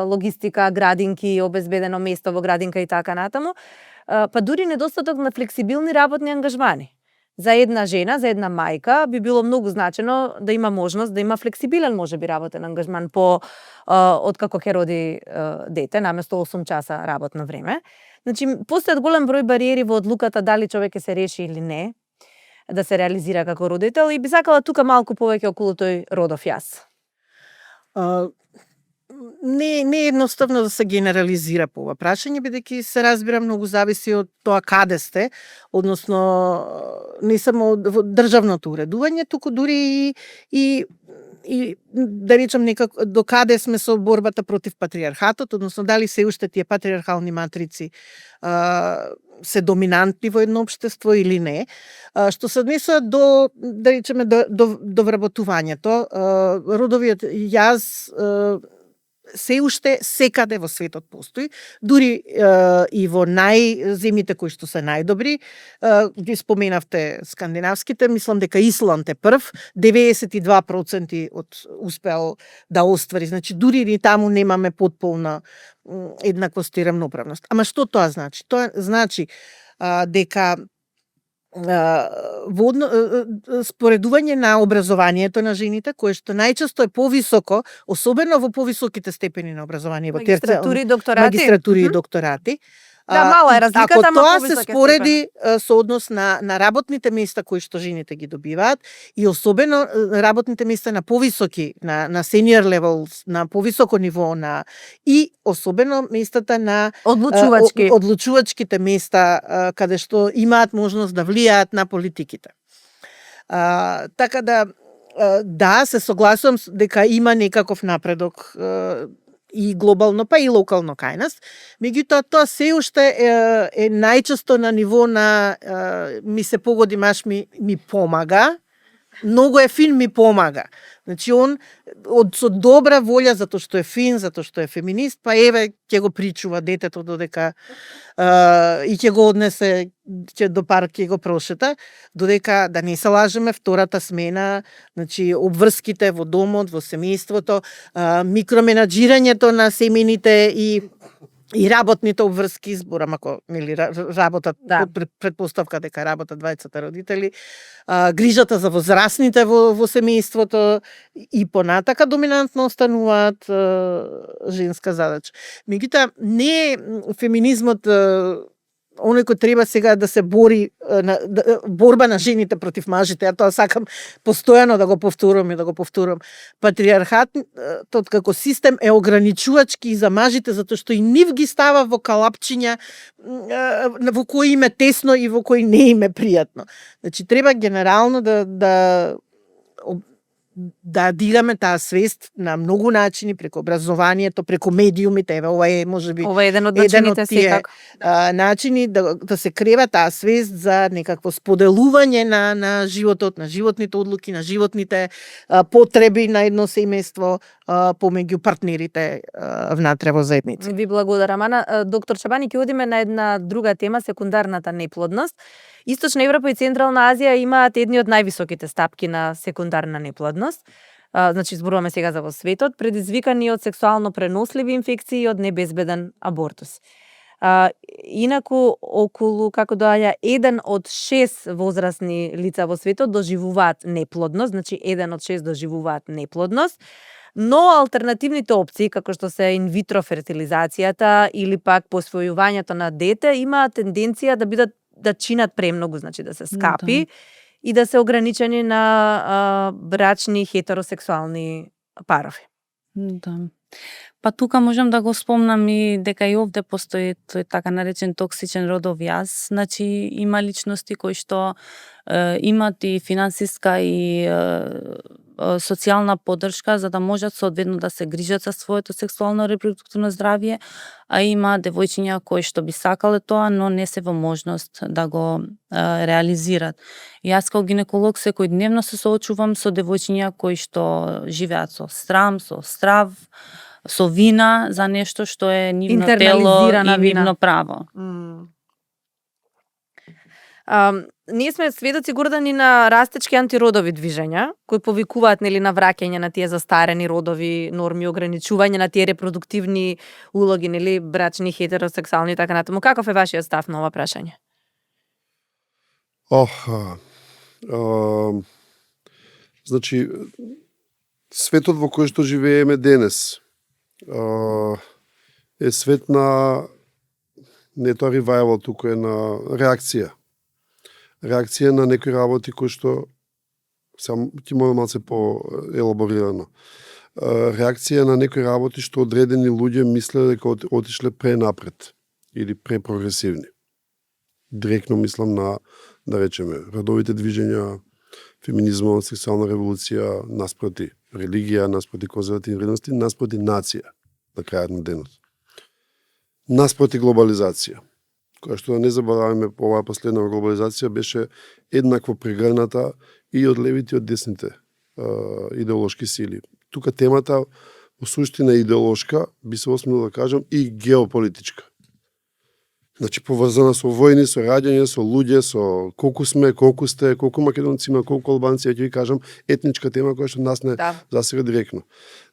логистика, градинки, обезбедено место во градинка и така натаму, па дури недостаток на флексибилни работни ангажмани. За една жена, за една мајка би било многу значено да има можност да има флексибилен можеби работен ангажман откако ќе роди дете, наместо 8 часа работно време. Значи, постојат голем број бариери во одлуката дали човек ќе се реши или не да се реализира како родител и би сакала тука малку повеќе околу тој родов јас. Не е едноставно да се генерализира по ова прашање, бидејќи се разбира многу зависи од тоа каде сте, односно не само во државното уредување, туку дури и да речам некако до каде сме со борбата против патриархатот, односно дали се уште тие патриархални матрици се доминантни во едно општество или не. Што се однесува до, да речеме, до вработувањето, родовиот јаз се уште секаде во светот постои, дури и во земјите кои што се најдобри, ги споменавте скандинавските, мислам дека Исланд е прв, 92% успеал да оствари, значи дури и таму немаме потполна еднаквост и равноправност. Ама што тоа значи? Тоа значи дека споредување на образованието на жените, кое што најчесто е повисоко, особено во повисоките степени на образование, во магистратури и докторати. Да, мала е разликата, ако тоа се спореди со однос на работните места кои што жените ги добиваат и особено работните места на повисоки, на senior level, на повисоко ниво и особено местата на одлучувачките места каде што имаат можност да влијаат на политиките. Така да да, се согласувам дека има некаков напредок и глобално, па и локално кај нас. Меѓутоа, тоа се уште е најчесто на ниво на ми се погоди маш ми помага, многу е фин, ми помага. Значи, он со добра волја, затоа што е фин, затоа што е феминист, па еве, ќе го причува детето додека и ќе го однесе до парк, ќе го прошета, додека, да не се лажеме, втората смена, значи, обврските во домот, во семејството, микроменаџирањето на семејните и работните обврски, зборам ако нели работат, Да. предпоставка дека работат двајцата родители, грижата за возрастните во семејството и понатака доминантно остануваат женска задача. Меѓутоа, не е феминизмот оној кој треба сега да се бори борба на жените против мажите, а тоа сакам постојано да го повторувам и да го повторувам. Патриархатот како систем е ограничувачки и за мажите, затоа што и нив ги става во калапчиња во кои им е тесно и во кои не им е пријатно. Значи, треба генерално да дигаме таа свест на многу начини, преку образованието, преку медиумите, еве ова е можеби Ова е еден од начините тие секако. начини да се крева таа свест за некакво споделување на животот, на животните одлуки, на животните потреби на едно семејство помеѓу партнерите внатре во заедница. Ви благодарам, Ана. Доктор Чабани, ќе одиме на една друга тема, секундарната неплодност. Источна Европа и Централна Азија имаат едни од највисоките стапки на секундарна неплодност. Значи, зборуваме сега за во светот, предизвикани од сексуално преносливи инфекции и од небезбеден абортус. Инаку, околу, како доаѓа, 1 од 6 возрастни лица во светот доживуваат неплодност, значи 1 од 6 доживуваат неплодност, но алтернативните опции, како што се инвитро фертилизацијата или пак посвојувањето на дете, имаат тенденција да чинат премногу, значи да се скапи и да се ограничени на брачни хетеросексуални парови. Да. Па тука можам да го спомнам и дека и овде постои тој така наречен токсичен родов јаз. Значи, има личности кои што имат и финансиска и социјална поддршка за да можат соодветно да се грижат за своето сексуално репродуктивно здравје, а има девојчиња кои што би сакале тоа, но не се во можност да го реализират. Јас како гинеколог секојдневно се соочувам со девојчиња кои што живеат со срам, со страв, со вина за нешто што е нивно тело Интернализирана и вина. нивно право. Ние сме сведоци, Гордани, на растечки антиродови движења, кои повикуваат нели на враќање на тие застарени родови норми, ограничување на тие репродуктивни улоги, нели брачни, хетеросексуални и така натаму. Каков е вашиот став на ова прашање? Значи, светот во кој што живееме денес е свет на не тоа ревајвал, туку е на реакција. Реакција на некои работи кои што сам ќе мора малце по-елаборирано. Реакција на некои работи што одредени луѓе мислеле дека отишле пренапред или препрогресивни. Директно мислам на, да речеме, родовите движења, феминизмот, сексуална револуција, наспроти религија, наспроти конзервативни вредности, наспроти нација на крајот на денот. Наспроти глобализација, која што да не забораваме, оваа последна глобализација беше еднакво прегрната и од левите и од десните идеолошки сили. Тука темата во суштина идеолошка, би се осмелил да кажам, и геополитичка. Значи, поврзана со војни, со раѓање, со луѓе, со колку сме, колку сте, колку македонци има, колку албанци, ќе ви кажам, етничка тема која што нас не засега директно.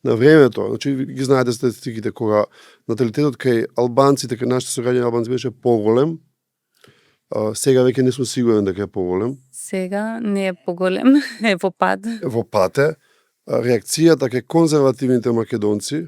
На времето, значи, ги знаете статистиките, кога наталитетот кај албанците, кај нашите сораѓања албанци беше поголем, сега веќе не сум сигурен дека е поголем. Сега не е поголем, е во пад. Во пад е. Реакцијата кај конзервативните македонци,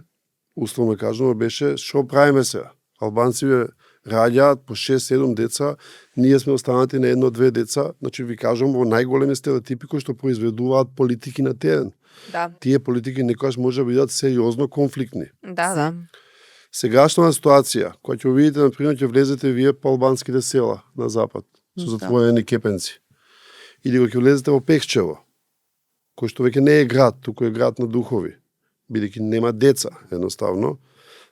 условно кажано, беше што правиме сега? Албанци раѓаат по 6-7 деца, ние сме останати на 1-2 деца, значи ви кажам, во најголеми стереотипи кои што произведуваат политики на терен. Да. Тие политики некогаш може да бидат сериозно конфликтни. Да. Сегашна ситуација, која ќе видите, например, ќе влезете вие по албанските села на запад, со затворени кепенци. Или кога ќе влезете во Пехчево, кој што веќе не е град, туку е град на духови, бидејќи нема деца, едноставно,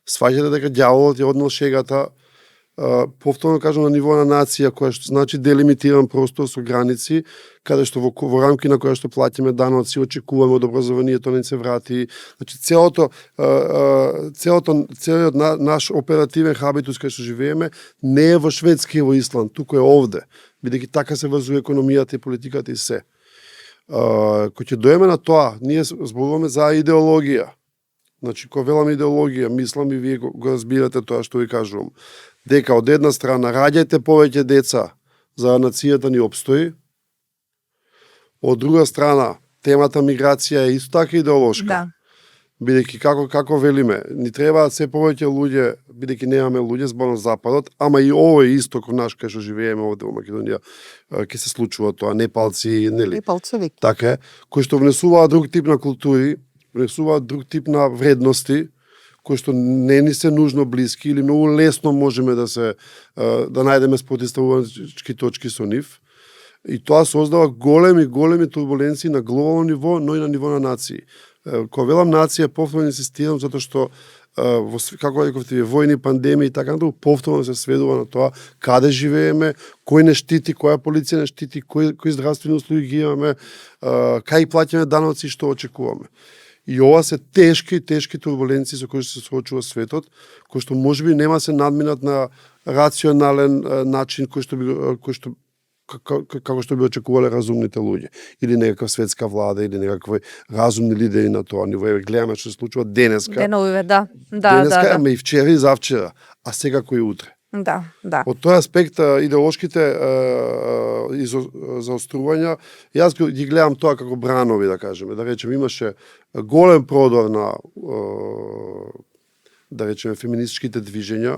сваќате дека ѓаволот ја однел шегата, повторно кажам, на ниво на нација, која што значи делимитиран простор со граници, каде што во рамки на која што плаќаме даноци, очекуваме од образованието не се врати. Значи целиот наш оперативен хабитус кај што живееме не е во Шведска и во Исланд, туку е овде, бидејќи така се врзува економијата и политиката и се. Кој ќе доеме на тоа, ние зборуваме за идеологија. Значи, кога велам идеологија, мислам и вие го разбирате тоа што ви кажувам. Дека од една страна раѓајте повеќе деца за да нацијата ни обстои, од друга страна темата миграција е исто така идеолошка. Да. Бидејќи како велиме, ни требаат се повеќе луѓе, бидејќи немаме луѓе збор на западот, ама и овој исток наш кај што живееме овде во Македонија, ќе се случува тоа, непалци, нели? Непалци веќе. Така е, кои што внесуваат друг тип на култури, внесуваат друг тип на вредности, кои што не ни се нужно блиски или многу лесно можеме да најдеме спротивставувачки точки со нив. И тоа создава големи турбуленции на глобално ниво, но и на ниво на нации. Кога велам нација, повторно инсистирам затоа што како рековте, војни, пандемии и така натаму, повторно се сведува на тоа каде живееме, кој не штити, која полиција не штити, кои здравствени услуги ги имаме, кај плаќаме даноци и што очекуваме. И ова се тешки турбуленции со кои се соочува светот, кои што можеби нема се надминат на рационален начин како што би очекувале разумните луѓе или некаква светска влада или некакви разумни лидери на тоа ниво. Еве гледаме што се случува денеска. Деновиве, да. Денеска, ама и вчера и завчера, а сега кој утре. Да. Од тој аспект идеолошките заострувања, јас ги гледам тоа како бранови, да кажеме. Да речеме, имаше голем продор на да речеме феминистичките движења,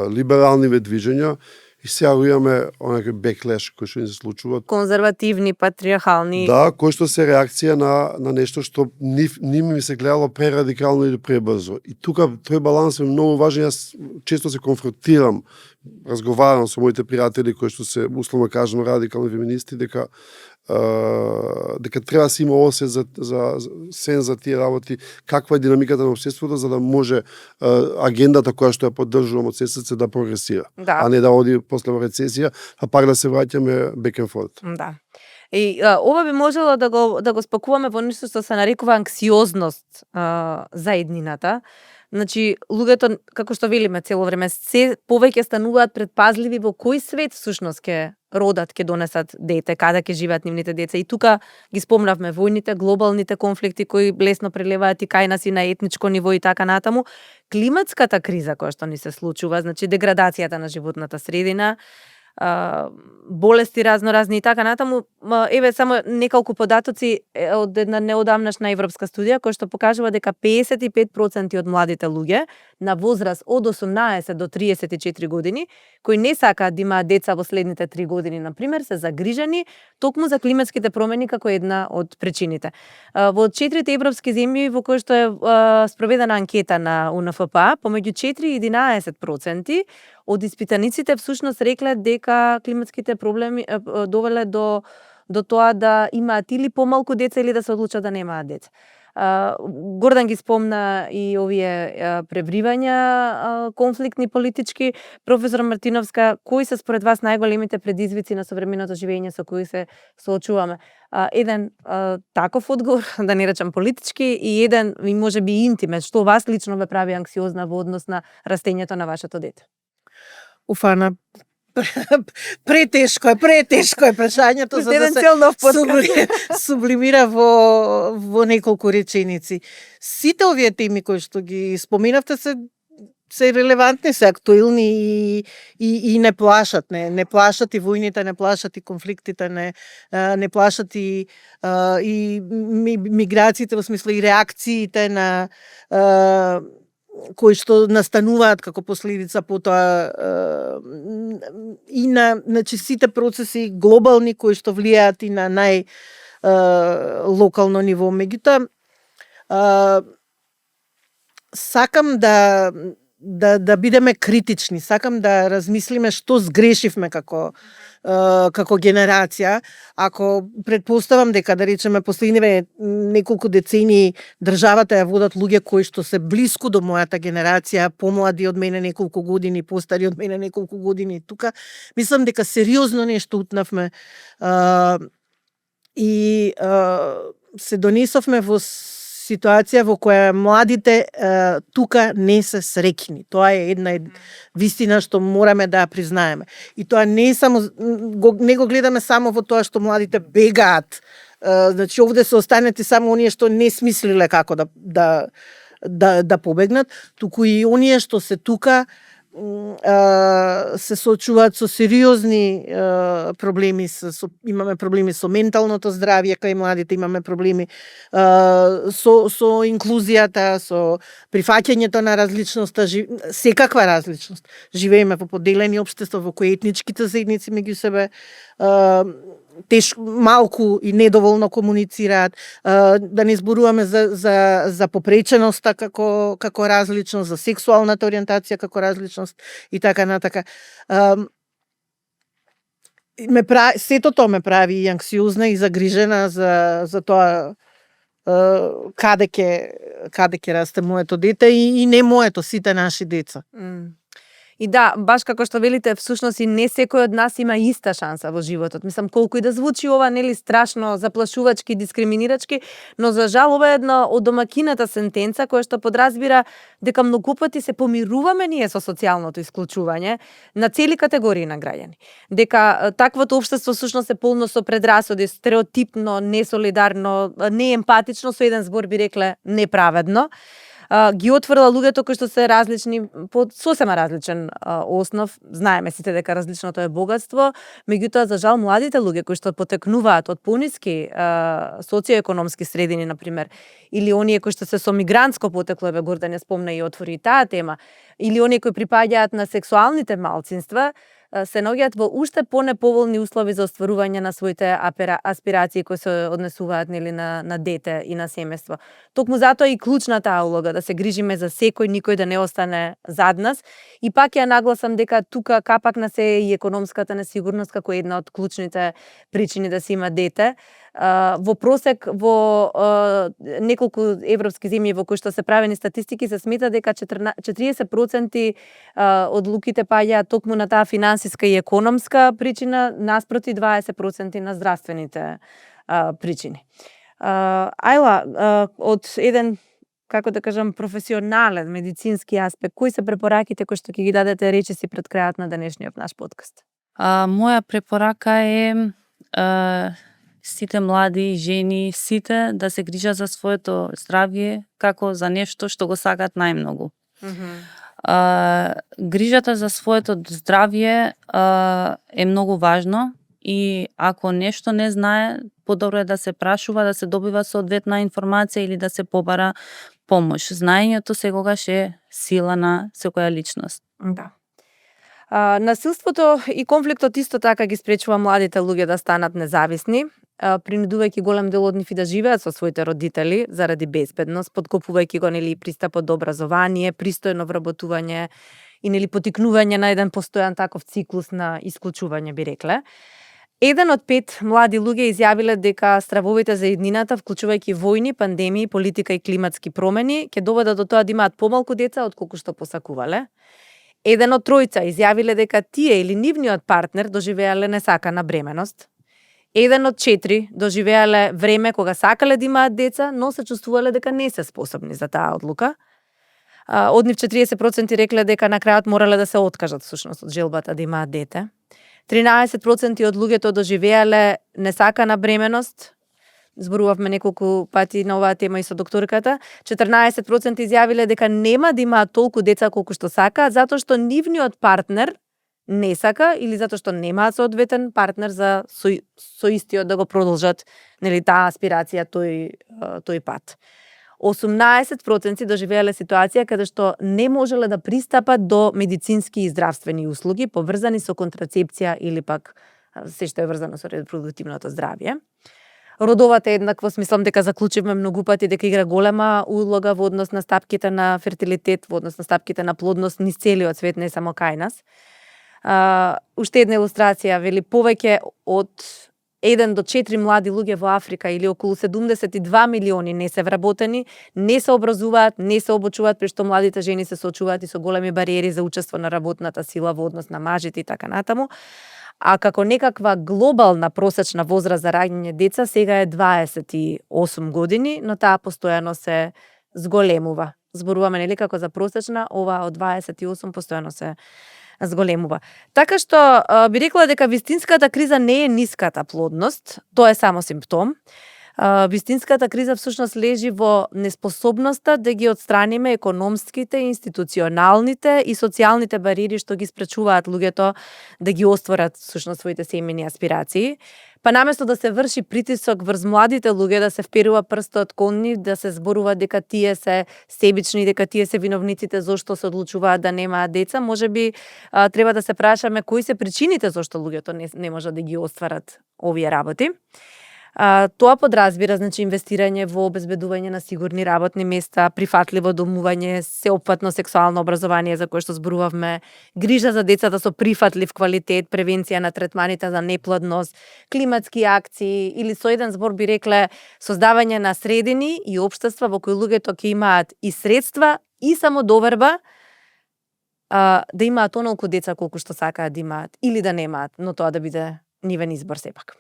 либералниве движења, и сега имаме онака беклеш кој што ни се случува. Конзервативни, патриархални. Да, кој што се реакција на нешто што ми се гледало прерадикално или пребрзо. И тука тој баланс е многу важен. Јас често се конфронтирам, разговарам со моите пријатели кои што се условно кажано радикални феминисти дека треба да се има осет за тие работи, каква е динамиката на општеството за да може агендата која што ја поддржувам од сесец да прогресира, а не да оди после во рецесија, а пак да се враќаме back and forth. Да. И ова би можело да го спакуваме во нешто што се нарекува анксиозност за еднината. Значи, луѓето, како што велиме цело време, се повеќе стануваат предпазливи во кој свет всушност ќе родат, ќе донесат дете, каде ќе живеат нивните деца. И тука ги спомнавме војните, глобалните конфликти кои лесно прелеваат и кај нас и на етничко ниво и така натаму. Климатската криза која што ни се случува, значи деградацијата на животната средина, болести разноразни и така натаму. Еве само неколку податоци од една неодамнашна европска студија која што покажува дека 55% од младите луѓе на возраст од 18 до 34 години кои не сакаат да имаат деца во следните 3 години, например, се загрижени токму за климатските промени како една од причините. Во 4 европски земји во кои што е спроведена анкета на УНФПА, помеѓу 4 и 11% од испитаниците всушност рекле дека климатските проблеми довеле до тоа да имаат или помалку деца или да се одлучат да немаат деца. Гордан ги спомна и овие пребривања конфликтни политички. Професор Мартиновска, кои се според вас најголемите предизвици на современото живење со кои се соочуваме? Еден таков одговор, да не речам политички, и еден можеби интимен, што вас лично ве прави анксиозна во однос на растењето на вашето дете? Уфана, претешко е прашањето за да се сублимира во неколку реченици. Сите овие теми кои што ги споменавте се релевантни, се актуелни и не плашат, не плашат и војните, не плашат и конфликтите, не плашат и миграциите во смисло и реакциите на кои што настануваат како последица потоа и на сите процеси глобални кои што влијаат и на локално ниво. Меѓутоа, сакам да да бидеме критични. Сакам да размислиме што сгрешивме како генерација. Ако предпоставам дека, да речеме, последниве неколку децении државата ја водат луѓе кои што се блиску до мојата генерација, помлади од мене неколку години, постари од мене неколку години тука, мислам дека сериозно нешто утнавме и се донесовме во ситуација во која младите тука не се среќни. Тоа е една вистина што мораме да ја признаеме. И тоа не е само не го гледаме само во тоа што младите бегаат. Значи овде се останети само оние што не смислиле како да побегнат, туку и оние што се тука се соочуваат со сериозни проблеми, имаме проблеми со менталното здравје кај младите, имаме проблеми со инклузијата, со прифаќањето на различноста, секаква различност. Живееме во поделени општества во кои етничките заедници меѓу себе малку и недоволно комуницираат, да не зборуваме за попреченоста како различност, за сексуалната ориентација како различност и така натака. Сето тоа ме прави и анксиозна и загрижена за тоа каде ќе расте моето дете и не моето, сите наши деца. И да, баш како што велите, всушност и не секој од нас има иста шанса во животот. Мислам, колку и да звучи ова, нели, страшно заплашувачки, дискриминирачки, но за жал ова е една од домакината сентенца која што подразбира дека многу пати се помируваме ние со социјалното исклучување на цели категории на граѓани. Дека таквото општество всушност е полно со предрасуди, стереотипно, несолидарно, неемпатично, со еден збор би рекле неправедно. Ги отврла луѓето кои што се различни по сосема различен основ. Знаеме сите дека различното е богатство, меѓутоа за жал младите луѓе кои што потекнуваат од пониски социоекономски средини, на пример, или оние кои што се со мигрантско потекло, Гордан ја спомна и отвори и таа тема, или оние кои припаѓаат на сексуалните малцинства, се наоѓаат во уште понеповолни услови за остварување на своите аспирации кои се однесуваат, нели, на дете и на семејство. Токму затоа и клучната таа улога да се грижиме за секој, никој да не остане зад нас. И пак ја нагласам дека тука капак на се и економската несигурност како една од клучните причини да се има дете. Во просек во неколку европски земји во кои што се правени статистики се смета дека 40% од луките паѓаат токму на таа финансиска и економска причина, наспроти 20% на здравствените причини. Ајла, од еден, како да кажам, професионален медицински аспект, кои се препораките кои што ќе ги дадете речиси пред крајот на денешниот наш подкаст? Моја препорака е сите млади жени, сите да се грижат за своето здравје како за нешто што го сакаат најмногу. Грижата за своето здравје е многу важно и ако нешто не знае, подобро е да се прашува, да се добива соодветна информација или да се побара помош. Знаењето секогаш е сила на секоја личност. Да. Насилството и конфликтот исто така ги спречува младите луѓе да станат независни, принудувајќи голем дел од нив и да живеат со своите родители заради безбедност, подкопувајќи го, нели, пристапот до образование, пристојно вработување и, нели, потикнување на еден постојан таков циклус на исклучување, би рекле. 1 од 5 млади луѓе изјавиле дека стравовите за иднината, вклучувајќи војни, пандемии, политика и климатски промени, ќе доведат до тоа да имаат помалку деца отколку што посакувале. 1 од 3 изјавиле дека тие или нивниот партнер доживеале несакана бременост. 1 од 4 доживеале време кога сакале да имаат деца, но се чувствувале дека не се способни за таа одлука. Од нив 40% рекле дека на крајот морале да се откажат всушност од желбата да имаат дете. 13% од луѓето доживеале несакана бременост. Зборувавме неколку пати на оваа тема и со докторката. 14% изјавиле дека нема да имаат толку деца колку што сакаат, затоа што нивниот партнер не сака или затоа што немаат соодветен партнер за со истиот да го продолжат, нели, таа аспирација, тој пат. 18% доживеале ситуација каде што не можеле да пристапат до медицински и здравствени услуги поврзани со контрацепција или пак се што е врзано со репродуктивното здравје. родовата еднаквост, мислам дека заклучивме многу пати дека игра голема улога во однос на стапките на фертилитет, во однос на стапките на плодност низ целиот свет, не само кај нас. Уште една илустрација, вели повеќе од 1 до 4 млади луѓе во Африка или околу 72 милиони не се вработени, не се образуваат, не се обучуваат, при што младите жени се соочуваат и со големи бариери за учество на работната сила во однос на мажите и така натаму. А како некаква глобална просечна возраст за раѓање деца сега е 28 години, но таа постојано се зголемува. Зборуваме нели како за просечна, ова од 28 постојано се зголемува. Така што би рекла дека вистинската криза не е ниската плодност, тоа е само симптом. Вистинската криза всушност лежи во неспособноста да ги отстраниме економските, институционалните и социјалните бариери што ги спречуваат луѓето да ги остварат всушност своите семејни аспирации. Па наместо да се врши притисок врз младите луѓе, да се вперува прстот кон нив, да се зборува дека тие се себични, дека тие се виновниците зошто се одлучуваат да немаат деца, можеби треба да се прашаме кои се причините зошто луѓето не можат да ги остварат овие работи. Тоа подразбира значи инвестирање во обезбедување на сигурни работни места, прифатливо домување, сеопфатно сексуално образование за кое што зборувавме, грижа за децата со прифатлив квалитет, превенција на третманите за неплодност, климатски акции или со еден збор би рекле создавање на средини и општества во кои луѓето ќе имаат и средства и самодоверба да имаат онолку деца колку што сакаат да имаат или да немаат, но тоа да биде нивен избор сепак.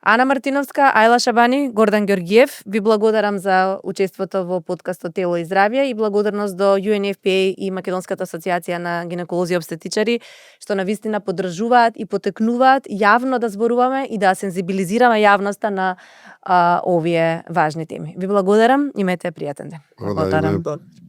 Ана Мартиновска, Ајла Шабани, Гордан Ѓоргиев, ви благодарам за учеството во подкастот Тело и здравје и благодарност до UNFPA и Македонската асоциација на гинеколози и обстетичари што навистина поддржуваат и потекнуваат јавно да зборуваме и да сензибилизираме јавноста на овие важни теми. Ви благодарам, имете пријатен ден. Благодарам. Благодарам.